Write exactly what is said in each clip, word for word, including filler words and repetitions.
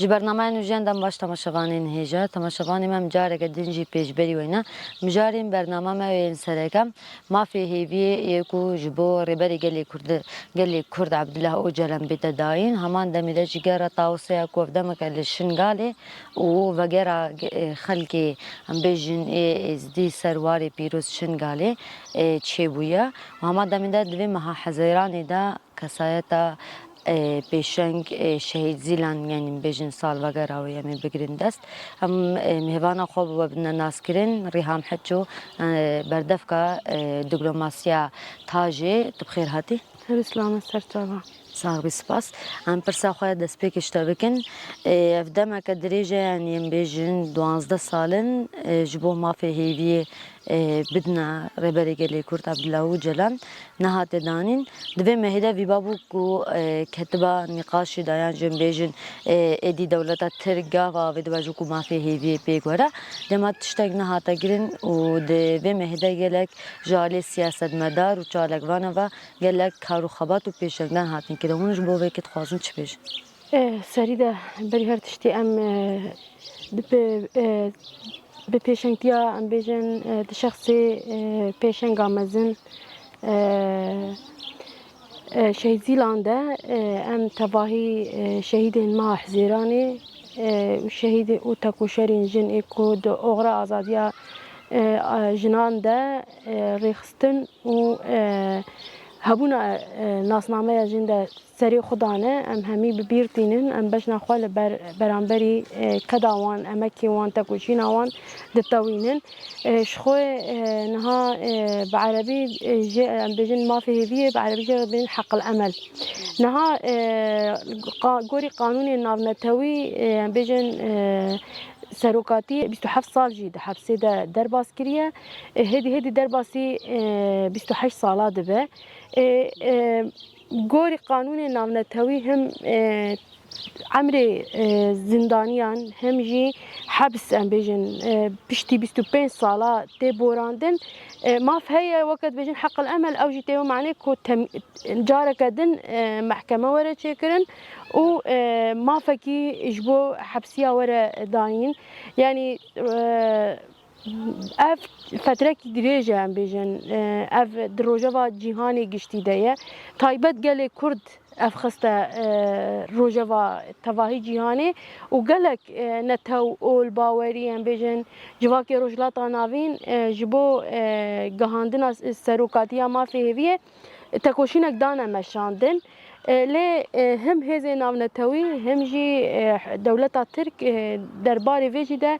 Ji bernameya nûjiyan dem baş temaşevanên hêja. Temaşevanê me, em careke din jî pêşberî we ne. Mijarên bernama me yên sereke mafê hêviyê yê ku ji bo Rêberê Gelê Kurd, Gelê Kurd Abdullah Ocalan bête dayîn. Heman demê de jî gera Tawuseya ku ev demeke li Şingalê û vegera ge-, xelkê, em bêjin, ê Êzdî ser warê pîroz Şingalê, e, çêbûye. Û hema demê de di vê meha Hezeyranê de kesayeta, e, pêşeng, e, Şehîd Zîlan, yanî bêjin salvegera wê em ê bigirin dest. Em, e, mêvana xwe bi we bidine naskirin, Rîham Heço, e, berdevka, e, diplomasiya tajê, tu bi xêr hatî. Her selamet ser çava. Sax bî, spas. Em pirsa xwe ya destpêkê ji te bikin. E, ev demeke dirêj e, yanî em bêjin duwazdeh sal in, e, ji bo mafê hêviyê, e, bidine Rêberê Gelê Kurd Abdullah Ocalan nehate danîn. Di vê mehê de vî babû ku, e, ketiba nîqaşê de yan jî em bêjin, e, êdî dewleta Tirk gava avê dibe ji ku mafê hêviyê pêk were. Dema tiştek nehate kirin û di vê mehê de gelek ji alî siyasetmedar û çalakvana ve gelek kar û xebat û pêşengdan hatin kirin. Hûn ji bo vê yekê dixwazin çi bêjin? Eh, serî de berî her tiştî em, eh, bi, eh, bi pêşengtiya, em bêjin, eh, di şexsê, eh, pêşenga mezin, eh, eh, Şehîd Zîlan de, eh, em tevahî, eh, şehîdên me a Hizêranê, eh, û şehîdê û tekoşerên jin ê ku di oxira azadiya, eh, a, jinan de, eh, rêxistin û, eh, hebûna, eh, nasnameya jin de serê xwe dane, em hemî bi bîr tînin, em bejna xwe li ber, beramberî, e, keda wan, emekê wan, tekoşîna wan ditewînin. E, ji xwe, e, niha, e, bi erebî, e, jê, em bêjin mafê hêviyê, bi erebî jê re dibêjin heqil emel. Niha, e, qa-, gorî qanûnên navnetewî, e, em bêjin, e, serokatî bîst û heft sal jî di hepsê de derbas kiriye. E, hêdî hêdî derbasî, e, bîst û heşt sala dibe. E, e, Gorî qanûnê navnetewî him, e, emrê, e, zindaniyan him jî hebs, em bêjin, e, piştî bîst û pênc sala tê borandin. E, maf heye, weke dibêjin heqil emel, ew jî tê wê manê ku tem-, careke din, e, mehkeme were çêkirin û, e, mafekî ji bo hepsiya were dayîn. Yanî, e, Ev fetrekî dirêj e, em bêjin, e, ev di rojeva cîhanê giştî de ye. Taybet gelê Kurd ev xiste, e, rojeva tevahî cîhanê û gelek, e, netew, ol, bawerî, em bêjin, civakê Rojhilata Navîn, e, ji bo, e, gihandina s-, serokatiya mafê hêviyê tekoşînek dane meşandin. E, lê, e, him hêzên navnetewî, him jî, e, dewleta Tirk, e, derbarê vê jî de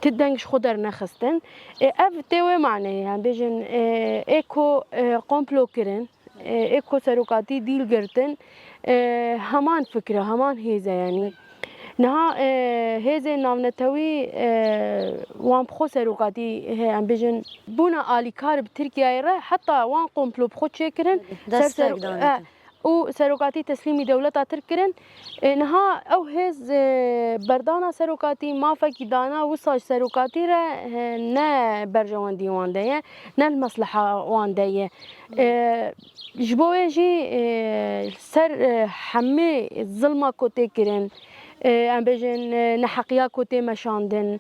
ti deng ji xwe dernexistin. E, ev tê wê maneyê, em bêjin, e, ê ku, e, komplo kirin, e, ê ku serokatî dîl girtin, e, heman fikr e, heman hêz e, yanî. Niha, e, hêzên navnetewî, e, wan bi xwe serokatî, he, em bêjin, bûne alîkar bi Tirkiyeyê re, heta wan komplo bi xwe çêkirin, ser ser-, Destpêk dane. E, û serokatî teslîmî dewleta Tirk kirin. E, niha ew hêz, e, berdana serokatî, mafekî dana wisa ji serokatî re, e, ne berjewendî wan de ye, ne li mesleha wan de ye. E, ji bo wê jî, e, ser, e, hemî zilma ku tê kirin, e, em bêjin, e, neheqiya ku tê meşandin,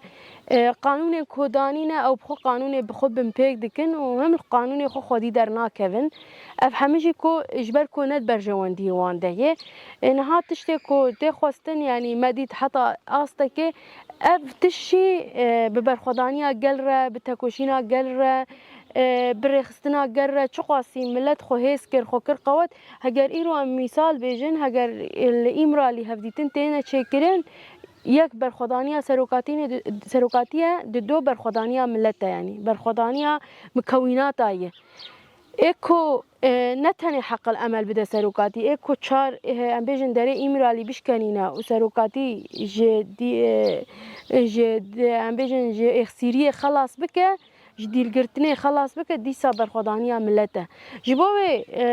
e, qanûnên ku danîne, ew bi xwe qanûnê bi xwe binpêk dikin û him li qanûnê xwe xwedî dernakevin. Ev hemî jî ku ji ber ku ne di berjewendiyê wan de ye. E, niha tiştê ku tê xwestin, yanî me dît heta astekê, ev tişt jî, e, bi berxwedaniya gel re, bi tekoşîna gel re, e, bi rêxistina gel re çiqasî milet xwe hêz kir, xwe kir qewet. Heger îro em mîsal bêjin, heger li Îmralî hevdîtin têne çêkirin, yek berxwedaniya serokatî ne, serokatî ye, di do berxwedaniya milet e, yanî berxwedaniya mikewînata ye. Ê ku, e, ne tenê heqil emel bide serokatî, ê ku çar, e, em bêjin derê Îmralî bişkenîne û serokatî ji dî-, e, ji, em bêjin ji êxsîriyê xelas bike, ji dîlgirtinê xelas bike, dîsa berxwedaniya milet e. Ji bo wê, e,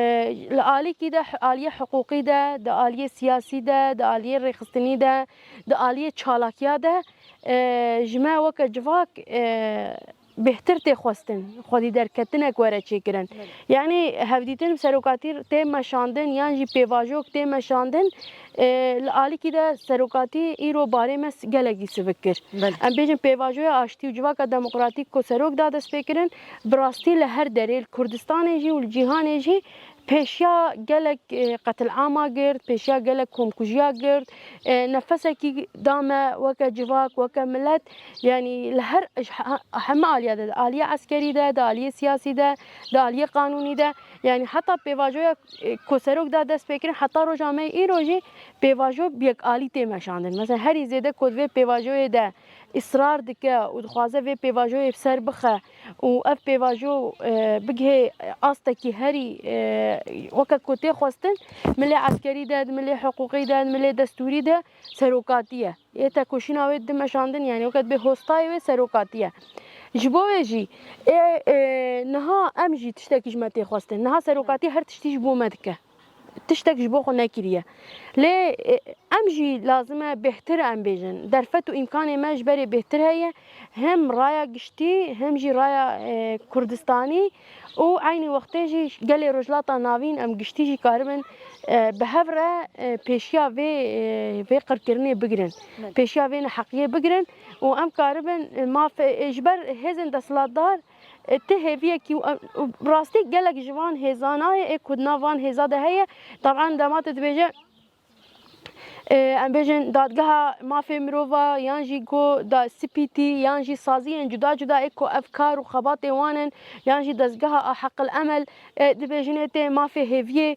li alîkî de, aliyê hiqûqî de, di aliyê siyasî de, di aliyê rêxistinî de, di aliyê çalakiya de, e, ji me weke civak, e, bêhtir tê xwestin, xwedî derketinek were çêkirin. Yanî hevdîtin bi serokatî tê meşandin yan jî pêvajok tê meşandin, e, li alîkî de serokatî îro barê me s-, gelekî sivik kir. Em bêjin pêvajoya aştî û civaka demokratîk ku serok da destpêkirin, bi rastî li her derê, li Kurdistanê jî û li cîhanê jî pêşiya gelek, e, qetilama girt, pêşiya gelek komkujiya girt, e, nefesekî da me weke civak, weke milet, yanî li her, he-, heme aliya de, di aliyê eskerî de, di aliyê siyasî de, di aliyê qanûnî de, yanî heta pêvajoya, e, ku serok da dest pê kirin, heta roja me îro jî pêvajo bi yekalî tê meşandin. Mesela herî zêde ku di vê pêvajoyê de israr dike û dixwaze vê pêvajoyê bi ser bixe û ev pêvajo, e, bigihê astekî herî, e, weke ku tê xwestin, milê eskerî de, di milê hiqûqî de, di milê destûrî de serokatî ye. Yê tekoşîna wê dimeşandin, yanî weke dibê hostayê wê serokatî ye. Ji bo wê jî, ê, e, niha em jî tiştekî ji me tê xwestin. Niha serokatî her tiştî ji bo me dike. Tiştek ji bo xwe nekiriye. Lê, e, em jî lazim e bêhtir em bêjin. Derfet û îmkanê me ji berê bêhtir heye. Hem raya giştî, hem jî raya, e, Kurdistanî û eynî wextê jî gelê Rojhilata Navîn em giştî jî karibin, e, bi hev re, e, pêşiya vê, e, vê qirkirinê bigirin. Pêşiya vê neheqiyê bigirin û em karibin, e, mafê, e, ji ber hêzên desthilatdar, e, ti hêviyekî û, e, û rastî gelek ji van hêzanayê ê ku di nav van hêza de heye. Taban dema tu dibêje, e, em bêjin dadgeha mafê mirova yan jî ku da C P T yan jî saziyên cuda cuda ê ku ev kar û xebatê wan in yan jî dezgeha a Heqil Emel, e, dibêjin ê tê mafê hêviyê.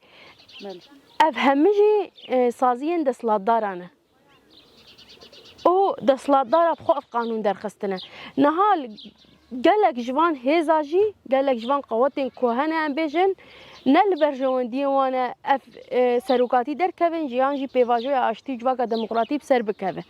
Ev hemî jî, e, saziyên desthilatdaran e. û desthilatdara bi xwe ev qanûn derxistine. Niha li gelek ji van hêza jî, gelek ji van qewetên ku hene em bêjin, ne li berjewendiyê wan e ev, e, serokatî derkevin, yan jî pêvajoya aştî û civaka demokratî bi ser bikeve.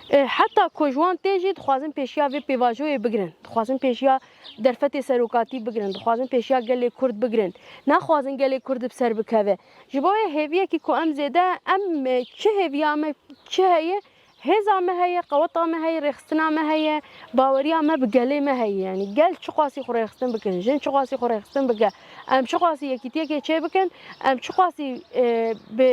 E, heta ku ji wan tê jî dixwazin pêşiya vê pêvajoyê bigirin, dixwazin pêşiya derfetê serokatî bigirin, dixwazin pêşiya gelê Kurd bigirin. Naxwazin gelê Kurd bi ser bikeve. Ji bo wê hêviyekî ku em zêde, em, e, çi hêviya me çi heye, hêza me heye, qeweta me heye, rêxistina me heye, baweriya me bi gelê me heye. Yanî gel çiqasî xwe rêxistin bikin, jin çiqasî xwe rêxistin bike, em çiqasî yekîtiyekê çê bikin, em çiqasî, e, bi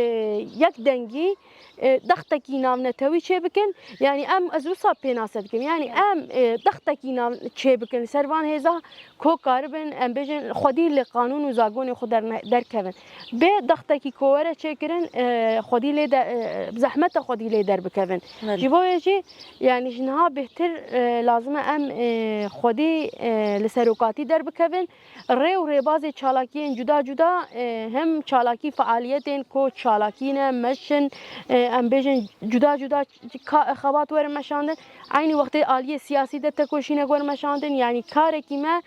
yek dengî, e, dextekî navnetewî çê bikin. Yanî em, ez wisa pênase dikim. Yanî em, e, dextekî nav çê bikin li ser van hêza, ku karibin, em bêjin, xwedî li qanûn û zagonê xwe derne-, derkevin. Bê dextekî ku were çêkirin, e, xwedî lê de, e, bi zehmet e xwedî lê derbikevin. Belê. Ji bo yê jî, yanî ji niha bêhtir, e, lazim e em, e, xwedî, e, li serokatî derbikevin. Rê û rêbazê çalakiyên cuda cuda, e, hem çalakî fealiyetên ku çalakî ne, meş in, e, em bêjin cuda cuda ka-, xebat werin meşandin. Eynî wextê aliyê siyasî de tekoşînek werin meşandin. Yanî karekî me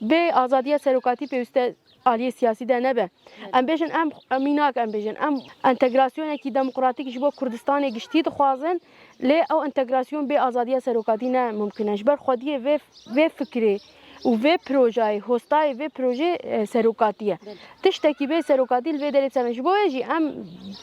bê azadiya serokatî pêwîst e aliyê siyasî de nebe. Em bêjin, em, em mînak em bêjin, em entegrasyonekî demokratîk ji bo Kurdistanê giştî dixwazin, lê ew entegrasyon bê azadiya serokatî ne mumkin e. Ji ber xwediyê vê, vê fikrê û vê projeyê, hostayê vê projê, e, serokatî ye. Belê. Tiştekî bê serokatî li vê derê bi ser ne. Ji bo wê jî em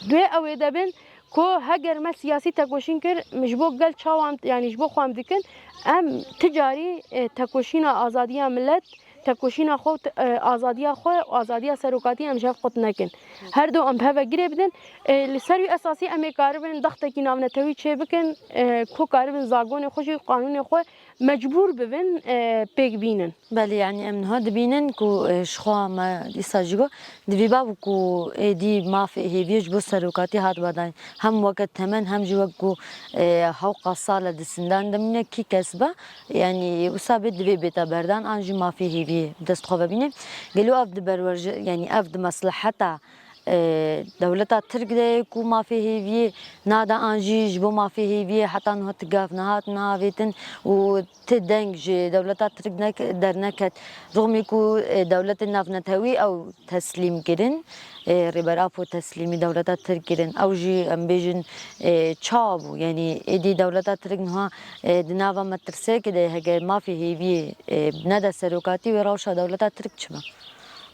dê ew ê de bin ku heger me siyasî tekoşîn kir, ji bo gel çawa em, yanî ji bo xwe em dikin, em ti carî, e, tekoşîna azadiya milet, tekoşîna xwe, e, azadiya xwe, azadiya serokatî em ji hev qut nekin. Her du em bi hev ve girê bidin. E, li ser wî esasî em ê karibin dextekî navnetewî çê bikin, e, ku karibin zagonê xwe jî, qanûnê xwe mecbûr bibin, e, pêk bînin. Belê, yanî em niha dibînin ku, e, ji xwe me dîsa jî got, divî ba ku êdî mafê hêviyê ji bo serokatî hat badayîn. Hem weke temen, hem jî wek ku, e, hewqa sal e di sindan de mîne, kî kes be, yanî wisa bê divê bête berdan, an jî mafê hêviyê bi dest xwe ve bîne. Gelo ev di berwerje-, yanî ev di mesleheta, e, dewleta Tirk de ye ku mafê hêviyê nade, an jî ji bo mafê hêviyê heta niha ti gav nehatine avêtin û ti deng ji dewleta Tirk nek-, derneket. Rixmê ku, e, dewletên navnetewî ew teslîm kirin, e, Rêber Apo teslîmî dewleta Tirk kirin. Ew jî, em bêjin, e, çawa bû? Yanî êdî dewleta Tirk niha, e, di nava metirsiyekê de ye. Heger mafê hêviyê, e, nede serokatî, wê rewşa dewleta Tirk çi be?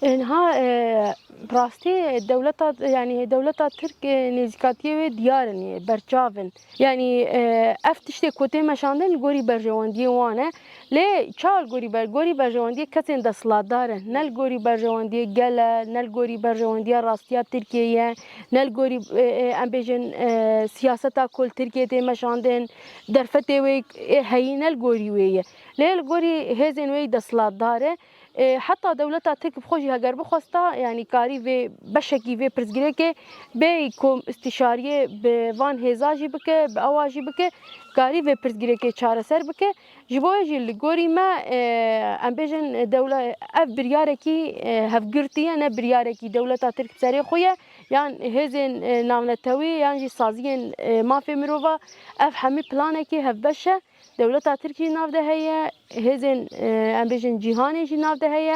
E, niha, e, rastî dewleta, yanî dewleta Tirk, e, nêzîkatiyê wê diyar in, berçav in. Yanî, e, ev tiştê ku tê meşandin li gorî berjewendiyê wan e. Lê çawa li gorî ber-, gorî berjewendiyê kesên desthilatdar e, ne li gorî berjewendiyê gel e, ne li gorî berjewendiya rastiya Tirkiyeyê ye, ne li gorî, e, e, em bêjin, e, siyaseta ku li Tirkiyeyê tê meşandin, derfetê wê ê heyî ne li gorî wê ye. Lê li gorî hêzên wê yî desthilatdar e. E, heta dewleta Tirk bi xwe jî heger bixwesta, yanî karî vê beşekî vê pirsgirêkê bê ku îstîşariyê bi van hêza jî bike, bi ewa jî bike, karî vê pirsgirêkê çareser bike. Ji bo wê jî li gorî me, e, em bêjin dewle-, ev biryarekî, e, hevgirtî ye, ne biryarekî dewleta Tirk bi serê xwe ye, yan hêzên, e, navnetewî, yan jî saziyên, e, mafê mirova. Ev hemî planekî hevbeş e. Dewleta Tirk jî nav de heye, hêzên, e, em bêjin cîhanê jî nav de heye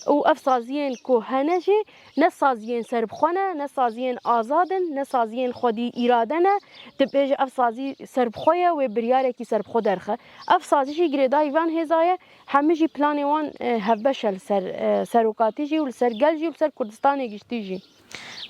û ev saziyên ku hene jî ne saziyên serbixwe ne, ne saziyên azad in, ne saziyên xwedî îrade ne. Dibêje ev sazî serbixwe ye, wê biryarekî serbixwe derxe. Ev sazî jî girêdayî van hêza ye, hemî jî planê wan, e, hevbeş e li ser, e, serokatî jî û li ser gel jî û li ser Kurdistanê giştî jî.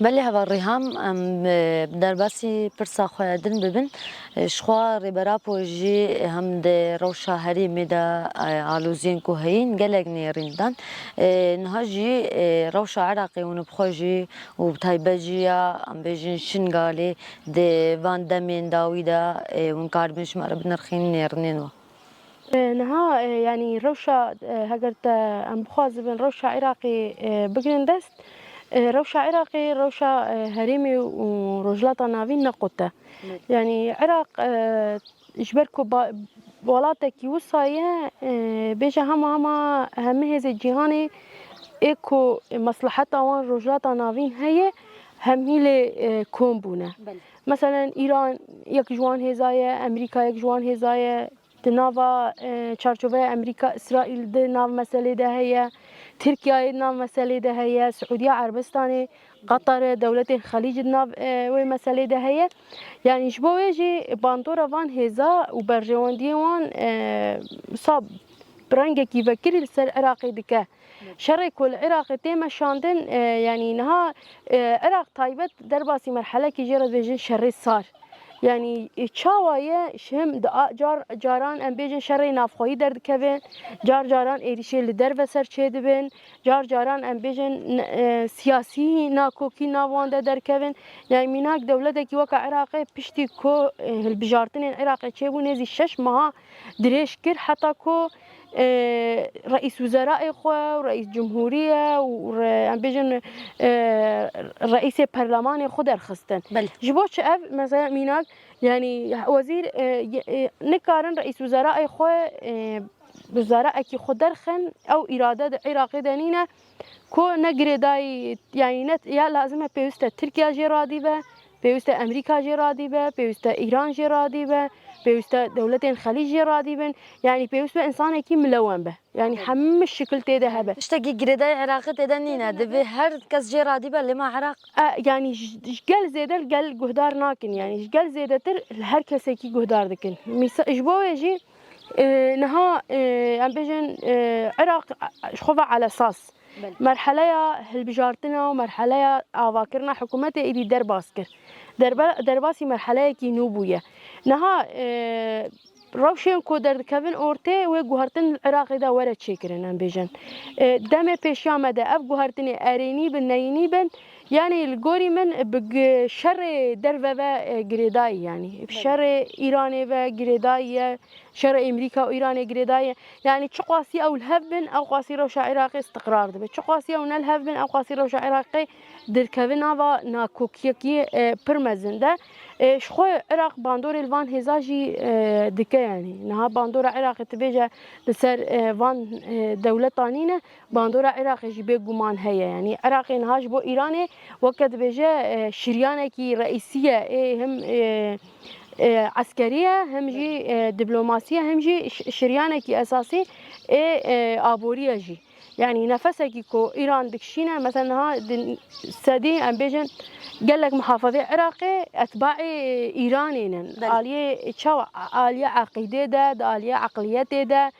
Belê heval Rîham, em, e, derbasî pirsa xwe din bibin. E, ji xwe Rêber Apo jî hem di rewşa herêmê de, e, aloziyên ku heyîn gelek nêrîn dan. E, niha jî, e, rewşa Iraqê hûn bi xwe jî û bi taybet jî ya, em bêjin Şingalê di van demên dawî de, e, hûn karibin ji me re binirxînin nêrînên wan. E, niha, e, yanî rewşa, e, heger te em bixwazibin rewşa Iraqê, e, bigrin dest, e, rewşa Iraqê, rewşa, e, herêmê û Rojhilata Navîn ne qut e. Evet. Yanî Iraq, e, ji ber ku ba-, welatekî wisa ye, e, bêje hema hema hemî hêzê cîhanê ê ku mesleheta wan Rojhilata Navîn heye, hemî lê, e, kom bûne. Belê. Meselen Îran yek ji wan hêza ye, Amerîka yek ji wan hêza ye, Di nava, e, çarçoveya Amerîka, Îsraîl di nav meselê de heye, Tirkiyeyê di nav meselê de heye, Siûdiya Erebistanê, Qatarê, dewletên Xelîc di nav, e, wê meselê de heye. Yanî ji bo wê jî bandora van hêza û berjewendiyê wan, e, wisa bi rengekî vekirî li ser Iraqê dike. Şerê ku li Iraqê tê meşandin, e, yanî niha, e, Iraq taybet derbasî merhelekî jê re dibêjin şerê sar. Yanî, e, çawa ye, ji him di a-, car, caran em bêjin şerê navxweyî derdikevin, car caran êrîşê li derve ser çêdibin, car caran em bêjin n-, e, siyasî nakokî nav wan de derkevin. Yanî mînak dewletekî weke Iraqê piştî ku, e, hilbijartinên Iraqê çêbû nêzî şeş meha dirêj kir heta ku, e, reîs wizeraê xwe û reîs cumhûriye û re-, em bêjin, e, reîsê perlemanê xwe derxistin. Belê. Ji bo çi ev, mesela mînak, yanî wezîr, e, ye-, e, nikarin reîs wizeraê xwe, e, wizeraekî xwe derxin, ew îrade di Iraqê de nîne ku ne girêdayî, yanî ne, ya lazim e pêwîst e Tirkiye jê radî be, pêwîst e Amerîka jê radî be, pêwîst e Îran jê radî be, pêwîst e dewletên Xelîc jê radî bin. Yanî pêwîst be însanekî milewen be. Yanî hemû şikil tê de hebe. Tiştekî girêdayî Iraqê tê de nîne. Divê her kes jê radî be, lê ma Iraq? E, yanî ji, ji gel zêde li gel guhdar nakin. Yanî ji gel zêdetir li her kesekî guhdar dikin. Mîsa-, ji bo wê jî, e, niha, e, em bêjin, e, Iraq, e, ji xwe ve elesas. Belê. Merheleya hilbijartina û merheleya avakirina hikûmetê êdî derbas kir. Derbe-, derbasî merheleyekî nû bûye. Niha, e, rewşên ku derdikevin ortê wê guhertin li Iraqê de were çêkirin, em bêjin. E, demê pêşiya me de ev guhertinê erênî bin, neyînî bin, yanî li gorî min bi gi-, şerê derve ve, e, girêdayî, yanî bi Belê. şerê Îranê ve girêdayî ye. Şerê Amerîka û Îranê girêdayî ye. Yanî çiqasî ew li hev bin, ew qasî rewşa Iraqê îstiqrar dibe. Çiqasî ew ne li hev bin, ew qasî rewşa Iraqê dirkeve nava nakokiyekî, e, pir mezin de. E, ji xwe Iraq bandorê li van hêza jî, e, dike yanî. Niha bandora Iraqê tu bêje li ser, e, van, e, dewletan nîne, bandora Iraqê jî bêguman heye. Yanî Iraqê niha ji bo Îranê weke dibêje, e, şiryanekî reîsî ye. Ê him, e, e, eskerî ye, him jî, e, diplomasî ye, him jî ş-, şiryanekî esasî ê, e, aborî ye jî. Yanî nefesekî ku Îran dikişîne, mesela niha di sedî em bêjin gelek muhafazê Iraqê etbaê Îranê ne. Belê. Aliyê çawa, aliyê eqîdê de, di aliyê eqliyetê de,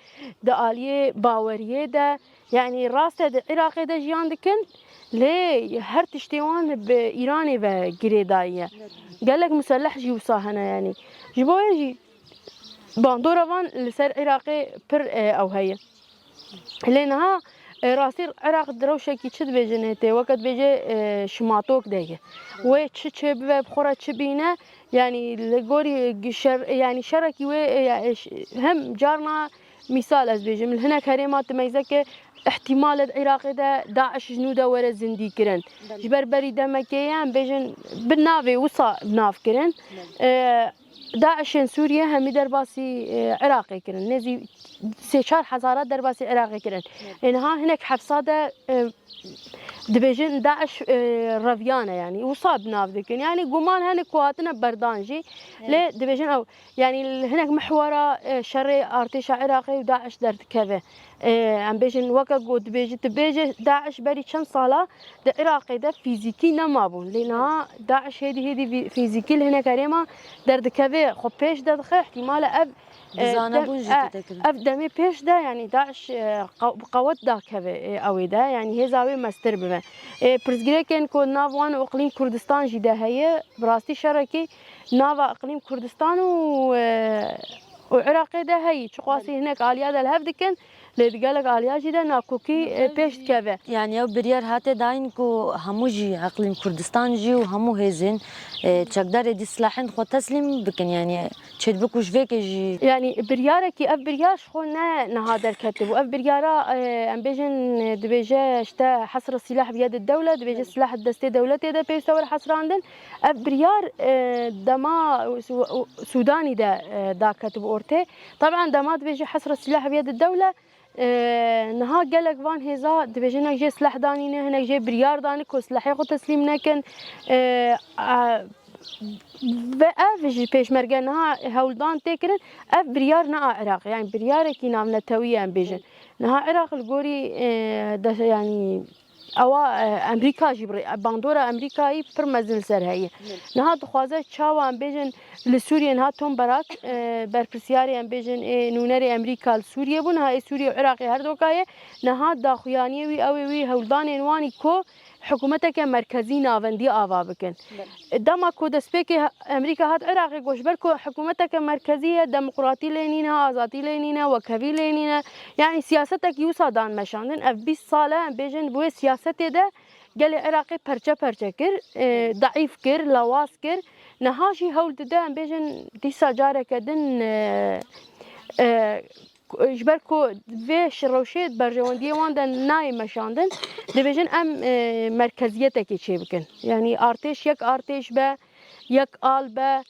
di aliyê baweriyê de. Yanî rast e di Iraqê de jiyan dikin, lê her tiştê wan bi Îranê ve girêdayî ye. Belê. Gelek museleh jî wisa hene yanî. Ji bo wê jî bandora van li ser Iraqê pir, e, ew heye. Lê niha, e, rastî Iraq di rewşekî çi dibêjin hêtê, weke dibêje, e, şimatok de ye. Wê çi çêbibe, bi xwe re çi bîne, yanî li gorî gi-, şer, yanî şerekî wê, e, ya, e, ş-, hem carna mîsal ez bêjim, li hinek herêma tu meyzeke îhtîmal e di Iraqê de DAIŞ ji nû de were zindî kirin. Belê. Ji ber berî demekê ye, em bêjin bi navê wisa bi nav kirin. Belê. E, DAIŞ'ên Sûriye hemî derbasî, e, Iraqê kirin. Nêzî sê çar hezara derbasî Iraqê kirin. Ê niha hinek hefsa de, e, dibêjin DAIŞ, e, reviyane, yanî wisa bi nav dikin. Yanî guman hene ku hatine berdan jî. Lê dibêjin ew, yanî li hinek mihwera, e, şerê artêşa Iraqê û DAIŞ derdikeve. E, em bêjin weke ku dibêjin, tu bêje DAIŞ berî çend sala di Iraqê de fîzîkî nemabûn. Lê niha DAIŞ hêdî hêdî fî-, fîzîkî li hinek herêma derdikeve, xwe pêş de dixe, ihtimale ev, e, Dizana dem-, bûn jî e, tête kirin. Ev demê pêş de, yanî DAIŞ, e, qe-, bi qewet dakeve, e, ew ê de, yanî hêza wê mestir bibe. E, pirsgirêkên ku nav wan û Iqlîm Kurdistan jî de heye, bi rastî şerekî nava Iqlîm Kurdistan û, e, û Iraqê de heye. Çiqasî hinek aliya de li hev dikin, lê di gelek aliya jî de nakokî, e, pêş dikeve. Yanî ew biryar hate dayîn ku hemû jî Iqlîm Kurdistan jî û hemû hêzên, e, çekdarê dî silahên xwe teslîm bikin, yanî çêdibe ku ji vê ke jî. Yanî biryarekî, ev biryar ji xwe ne niha derketibû. Ev biryara, e, em bêjin, e, dibêje işte hasr silah biyed dewle, dibêje silah di destê dewletê de pêwîste were hesirandin. Ev biryar, e, dema Sû-, Sûdanî de, e, daketibû ortê. Taban dema dibêje hasr silah biyed dewle, e, niha gelek van hêza dibêjin hinek jê silah danîne, hinek jê biryar dane ku silahê xwe teslîm nekin. E, a, ve ev ji pêşmerge niha hewldan tê kirin. Ev biryar ne a Iraqê, yanî biryarekî navnetewî ye em bêjin. Niha Iraq li gorî, e, de, yanî ewa, e, Amerîka jî bi rê-, bandora Amerîkayî pir mezin li ser heye. Niha dixwaze çawa em bêjin li Sûriyê niha Tom Barak, e, berpirsiyarê em bêjin ê nûnerê Amerîka li Sûriyê bû, niha ê Sûriyê û Iraqê her doka ye. Niha daxuyaniyê wî ew ê wî hewldanên wan î ku hikûmeteke merkezî navendî ava bikin. Dema ku destpêkê Amerîka hat Iraqê, got ji ber ku hikûmeteke merkezî ye, demokratî lê nîne, azadî lê nîne, wekhevî lê nîne. Yanî siyasetekî wisa dan meşandin. Ev bîst sal e, em bêjin, bi wê siyasetê de gelê Iraqê perçe perçe kir, e, deîf kir, lawaz kir. Niha jî hewl dide, em bêjin, dîsa careke din, e, e, ji ber ku vê şi-, rewşê berjewendiyê wan de nayê meşandin, dibêjin em, e, merkeziyetekê çêbikin. Yanî artêş yek artêş be, yek al be,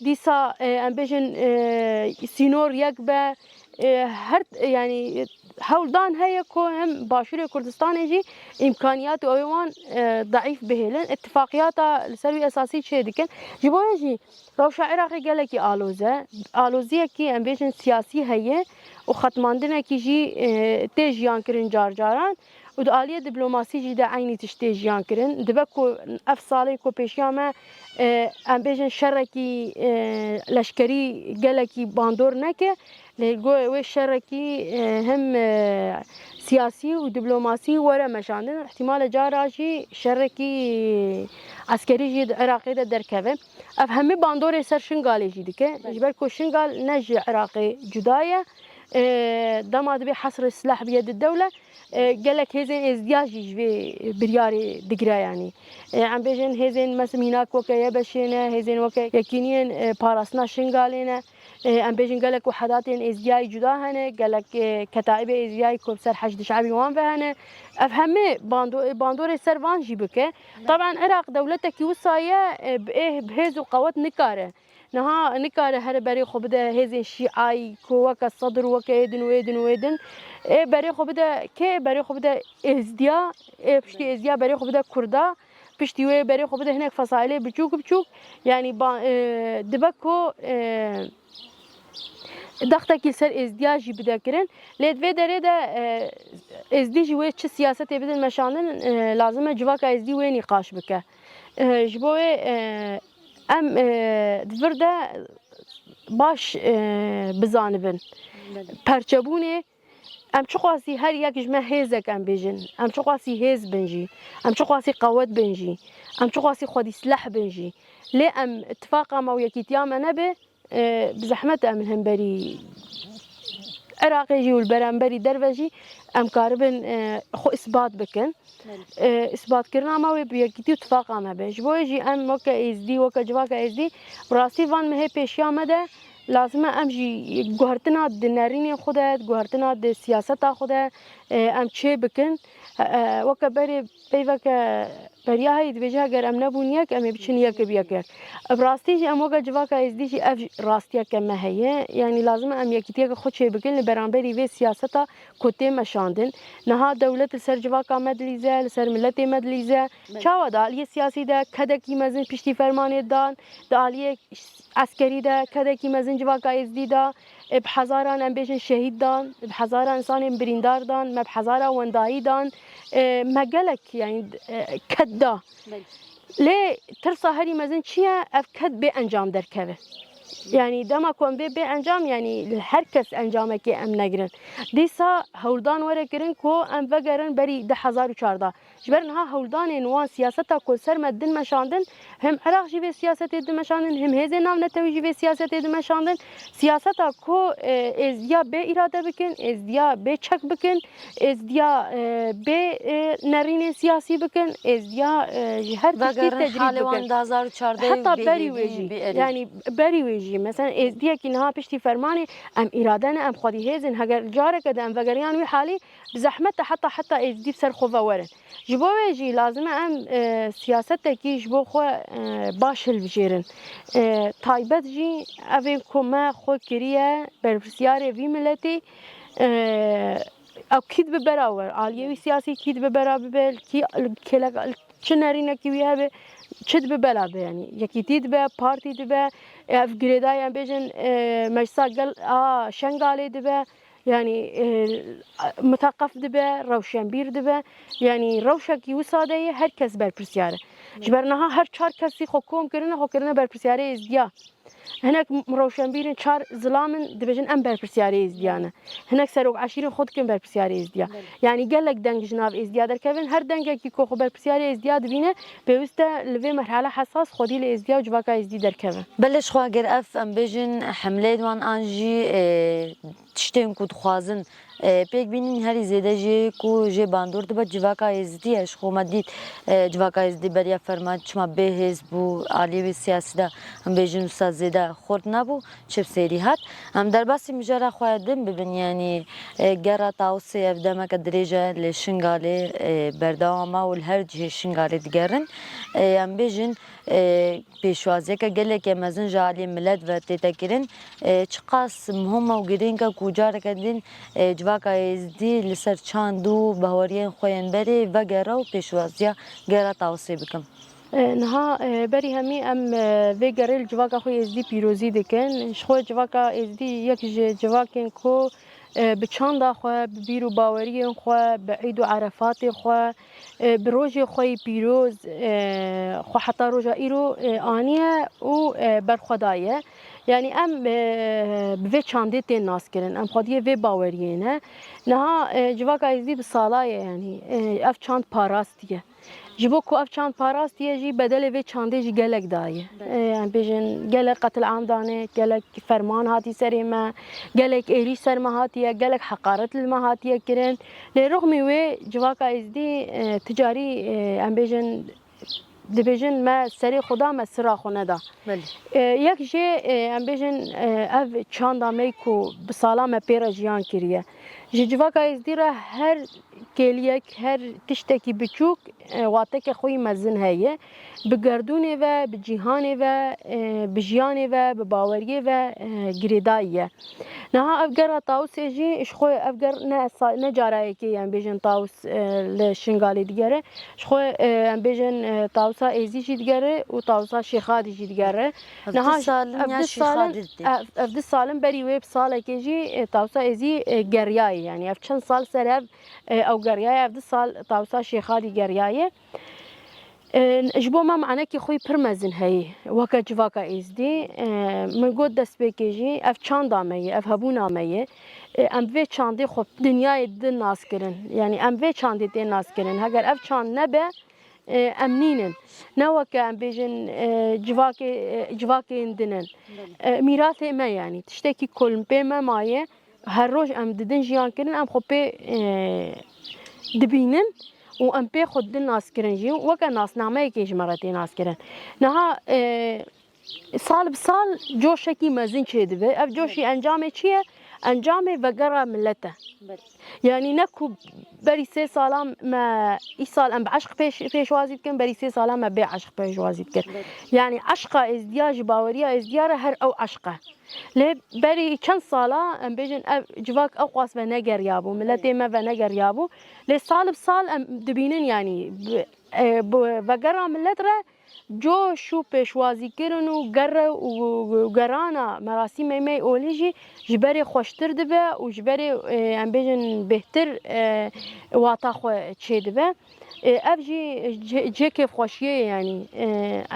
dîsa, e, em bêjin, e, sînor yek be, e, her, yanî hewldan heye ku hem Başûrê Kurdistanê jî îmkaniyat û ew ê wan, e, deîf bihêlin. Îtifaqiyata li ser wî esasî çêdikin. Ji bo wê jî Rewşa Iraqê gelekî aloz e. Aloziyekî em bêjin siyasî heye û xetmandinekî jî, e, tê jiyan kirin car caran û di aliyê diplomasî jî de eynî tişt tê jiyan kirin. Dibe ku ev salê ku pêşiya me, e, em bêjin şerekî, e, leşkerî gelekî bandor neke, lê go wê şerekî, e, hem, e, siyasî û diplomasî were meşandin. Îhtîmale cara jî şerekî eskerî jî di Iraqê de derkeve. Ev hemî bandorê ser Şingalê jî dike. Belê. Ji ber ku Şingal ne ji Iraqê cuda ye, e, dema dibê hesrê silah biyed dewle, e, gelek hêzên êzdiya jî ji vê biryarê digire yanî. E, em bêjin hêzên mes mînak weke YBŞ'ê ne, hêzên weke Yekîniyên, e, Parastina Şingalê ne. E, em bêjin gelek wehedatên êzdiyayî cuda hene, gelek, e, ketaîbê êzdiyayî ku bi ser Heşdî Şe'bî wan ve hene. Ev hemî bando-, bandorê ser van jî bike. Taban Iraq dewletekî wisa ye, e, bi ê-, bi hêz û qewet nikare. Niha nikare here berê xwe bide hêzên şîayî ku weke Sedr, weke êdin û êdin û êdin. Ê berê xwe bide kê? Berê xwe bide êzdiya, ê piştî êzdiya berê xwe bide Kurda. Piştî wê berê xwe bide hinek fesaîlê biçûk biçûk. Yanî ba-, e, dibe ku, e, Dextekî li ser êzdiya jî bide kirin. Lê di vê derê de, e, êzdî jî wê çi siyasetê bidin meşandin, e, lazim e civaka êzdî wê nîqaş bike. E, ji bo wê, e, em, e, di vir de baş, e, bizanibin. Belê. Perçebûnê, em çiqasî her yek ji me hêzek em bêjin, em çiqasî hêz bin jî, em çiqasî qewet bin jî, em çiqasî xwedî sileh bin jî, lê em tifaqa me û yekîtiya me nebe, e, bi zehmet em li hemberî Iraqê jî û li beramberî derve jî em karibin, e, xwe isbat bikin. Belê. E, isbatkirina me wê bi yekîtî û tifaqa me be. Ji bo wê jî em weke êzdî, weke civaka êzdî, bi rastî van mehê pêşiya me de lazim e em jî guhertina di nerînên xwe de, di guhertina di siyaseta xwe de, e, em çê bikin. E, e, weke berê peyveke beriya heyî dibêje, heger em nebûn yek, em ê biçin yek bi yek yek. Bi rastî jî em weke civaka êzdî jî ev rastiyeke me heye. Yanî lazim e em yekîtiyeke xwe çê bikin li beramberî vê siyaseta ku tê meşandin. Niha dewlet li ser civaka me dilîze, li ser miletê me dilîze. Belê. Çawa di aliyê siyasî de kedekî mezin piştî fermanê dan, di aliyê eskerî de kedekî mezin civaka êzdî da, e, bi hezaran em bêjin şehîd dan, bi hezaran insanên birîndar dan, me bi hezara wendayî dan, e, me gelek, yanî, e, ked da. Belê. Lê tirsa herî mezin çi ye? Ev ked bê encam derkeve. Yanî dema ku em bê bê encam, yanî li her kes encamekê em negirin. Dîsa hewldan were kirin ku em vegerin berî du hezar û çardeh. Ji ber niha hewldanên wan siyaseta ku li ser me din meşandin, him Iraq jî vê siyasetê din meşandin, him hêzên navnetewî jî vê siyasetê din meşandin. Siyaseta ku, e, êzdiya bê îrade bikin, êzdiya bê çek bikin, êzdiya, e, bê, e, nerînên siyasî bikin, êzdiya, e, ji her tiştî Vegerin tecrîd halê wan bikin. Di hezar û çardeh Heta bê berî wê hêvî, jî, bê erê. Yanî berî wê jî, mesela êzdiyekî niha piştî fermanê em îrade ne, em xwedî hêz in. Heger careke de em vegeriyan wî halî, bi zehmet e heta, heta êzdî bi ser xwe ve werin. Ji bo wê jî lazim e em, e, siyasetekî ji bo xwe, e, baş hilbijêrin. E, taybet jî evên ku me xwe kiriye berpirsiyarê vî miletî, e, ew kî dibe bera we, aliyê wî siyasî kî dibe bera bibe, kî, kêlek, çi nerînekî wî hebe, çi dibe bela be, yanî yekîtî dibe, partî dibe, ev girêdayî em bêjin, e, meclisa gel a Şengalê dibe, yanî, e, miteqef dibe, rewşenbîr dibe, yanî rewşekî wisa de ye, her kes berpirsiyar e. Ji ber niha her çar kesî xwe kom kirine, xwe kirine berpirsiyarê êzdiya. Hinek m-, rewşenbîrên çar zilam in, dibêjin em berpirsiyarê êzdiya ne. Hinek serok eşîrên xwe dikin berpirsiyarê êzdiya. Belê. Yanî gelek deng ji nav êzdiya derkevin. Her dengekî ku xwe berpirsiyarê êzdiya dibîne, pêwîst e li vê merhele hesas xwedî li êzdiya û civaka êzdî derkeve. Belê, ji xwe ger ev em bêjin hemleyên wan an jî, e, tiştên ku dixwazin, e, pêk bînin, herî zêde jê ku jê bandor dibe civaka êzdî ye. Ji xwe me dît, e, civaka êzdî beriya ferman çima bê hêz bû, aliyê wî siyasî de em bêjin wisa zêde xurt nebû, çi bi sêrî hat. Em derbasî mijara xwe din bibin, yanî, e, gera Tawusê ev demeke dirêj e, lê Şingalê, e, berdewam e û li her cihê Şingalê digerin. E, em bêjin, e, pêşwaziyeke gelekê mezin ji aliyê milet ve tête kirin. E, çiqas muhim e û girîng e ku careke din, e, civaka êzdî li ser çand û baweriyên xwe yên berê vegere û pêşwaziya gera Tawusê bikin. E, niha, e, berî hemî em, e, vê gerê li civaka xwe êzdî pîrozî dikin. Ji xwe civaka êzdî yek ji civakên ku, e, bi çanda xwe, bi bîr û baweriyên xwe, bi îd û erefatê xwe, e, bi rojê xwe yî pîroz, e, xwe heta roja îro, e, aniye û, e, berxwe daye. Yanî em, e, bi vê çandê tên naskirin. Em xwediyê vê baweriyê ne. Niha, e, civaka êzdî bi sala ye, yanî, e, ev çand parastiye. Ji bo ku ev çand parastiye jî bedelê vê çandê jî gelek daye. Belê. E, em bêjin gelek qetilam dane, gelek ferman hatî serê me, gelek êrîş ser me hatiye, gelek heqaret li me hatiye kirin. Lê rixmî wê civaka êzdî, e, ti carî, e, em bêjin, dibêjin me serê xwe da, me sira xwe neda. Belê. E, yek jê, e, em bêjin, e, ev çanda me ku bi sala me pê re jiyan kiriye. Ji civaka êzdî re her kêliyek, her tiştekî biçûk, e, wateke xwe yî mezin heye. Bi gerdûnê ve, bi cîhanê ve, e, bi jiyanê ve, bi baweriyê ve, e, girêdayî ye. Niha ev gera Tawusê jî ji xwe ev ger ne esa-, ne cara yekê ye, em bêjin Tawus, e, li Şingalê digere. Ji xwe, e, em bêjin, e, Tawusa Êzî jî digere û Tawusa Şêxadî jî digere. Ev Niha du ji-, salin ev ya du salin, Şêxadî dê. ev, ev du salin berî wê bi salekê jî, e, Tawusa Êzî, e, geriyayê. Yanî ev çend sal ser ev, e, ew geriyayê, ev du sal Tawusa Şêxadî geriyayê. E, ji bo me manekî xwe pir mezin heye, weke civaka Êzdî. E, min got destpêkê jî, ev çanda me ye, ev hebûna me ye. E, em vê çandê xwe dinyayê din nas kirin. Yanî em vê çandê tê nas kirin. Heger ev çand nebe, e, em nînin. Ne weke em bêjin, e, civakê, e, civakên din in. E, mîrathê me yanî. Tiştekî ku li pê me maye, her roj em didin jiyan kirin, em xwe pê, e, dibînin û em pê xwe didin nas kirin jî. Weke nasnameyekê ji me re tê nas kirin. Niha, e, sal bi sal coşekî mezin çêdibe. Ev coşî encamê çi ye? Encamê vegera milet e. Belê. Yanî ne ku berî sê salan me, îsal em bi eşq pêş-, pêşwazî dikin, berî sê salan me bê eşq pêşwazî dikin. Belê. Yanî eşqa êzdiya ji baweriya êzdiya re her ew eşq e. Lê berî çend sala, em bêjin, ev civak ew qas venegeriyabû, miletê me venegeriyabû. Lê sal bi sal em dibînin, yanî bi, e, bi vegera milet re coş û pêşwazîkirin û gere û, û gerana merasîmê me yê olî jî ji berê xweştir dibe û ji berê, e, em bêjin bêhtir, e, wata xwe çêdibe. E, ev jî cê-, cê kêfxweşiyê ye, yanî, e,